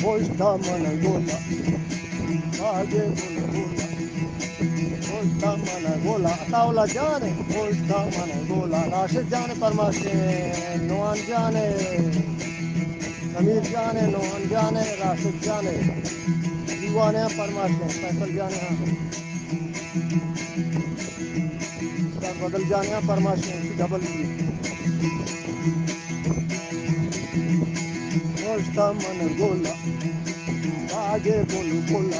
پشت من گل، باگ بلبل، پشت من گل، عطاء اللہ جان، پشت من گل، راشد جان فرمائش، نوان جان، سمیر جان، نوان جان، راشد جان، دیوانے فرمائش، فیصل جان، ہاں۔ استاد بدل جان ءَ پرمائش اِنت، ڈبل بی۔ پشت من گل، باگ بلبل،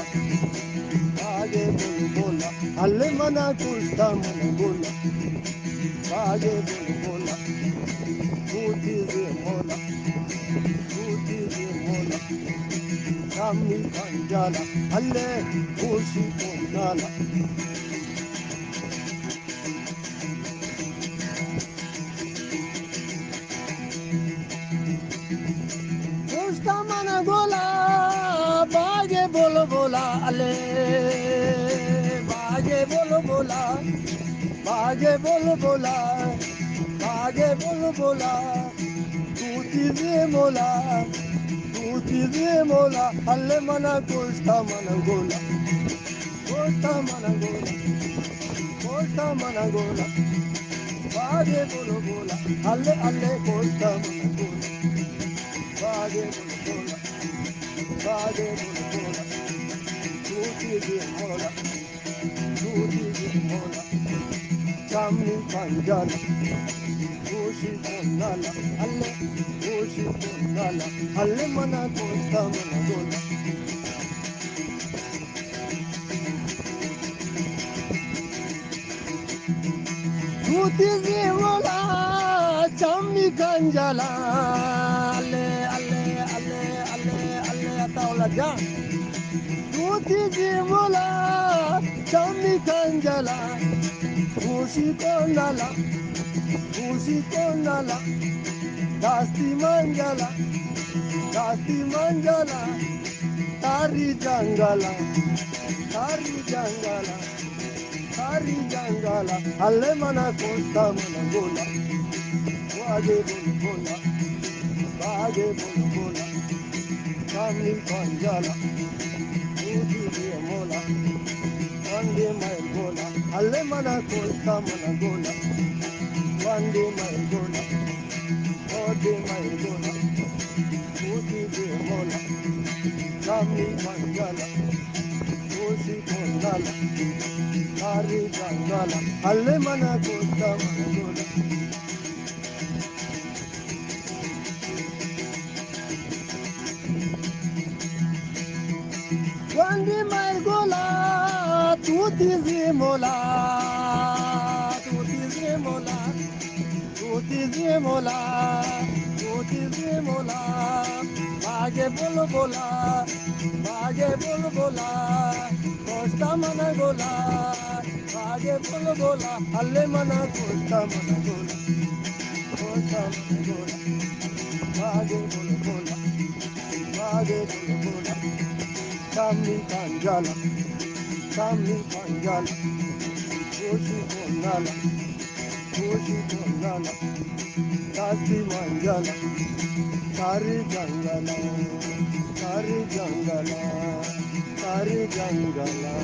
باگ بلبل، ہل من ءَ کشت من گل، باگ بلبل، بوتی زی مولا، بوتی زی مولا۔ شامی پنجالا، ہلے گوشی پنجالا۔ پشت من گلا، باگ بلبلا، ہلے باگ بلبلا۔ باگ بلبلا، باگ بلبلا، توتی زی مولا، توتی زی مولا، ہل من ءَ کشت من گلا، کشت من گلا، کشت من گلا، باگ بلبلا، ہلے ہلے کشت من گلا، باگ بلبلا، باگ بلبلا، توتی زی مولا۔ دودی مولا، چامی پنجالا، گوشی پنجالا، ہلے گوشی پنجالا، ہلے منا گوشتا منا گولا۔ دودی مولا، چامی پنجالا، ہلے، ہلے، ہلے، ہلے، ہلے، عطا اللہ جان۔ دوتی جی مولا، چامی کنجلا، گوشی کنجلا، گوشی کنجلا، داستی منجلا، داستی منجلا، تاری جنگلا، تاری جنگلا۔ ساری جنگالا، ہلے منا کوستا منا گولا۔ باگے بول بولا، باگے بول بولا۔ کامی پنجالا، دودی دے مولا۔ وندے مئے گولا، ہلے منا کوستا منا گولا۔ وندے مئے گولا۔ او دے مئے گولا، کوٹی دے مولا، کامی منگلا، کوشی کونالا، کاری جنگالا، ہلے منا کوستا منا گولا۔ گوندی مئے گولا، توتی زی مولا، توتی زی مولا، توتی زی مولا، توتی زی مولا، باگے بلبلا، باگے بلبلا، کوشتا منا گولا، باگے بلبلا، ہلے منا کوشتا منا گولا، کوشتا منا گولا، باگے بلبلا۔ باگے بلبلا، کامی پنجالا، کامی پنجالا، کوشی کونالا، کوشی کونالا، داستی منجالا، ساری جنگلا، ساری جنگلا، ساری جنگلا۔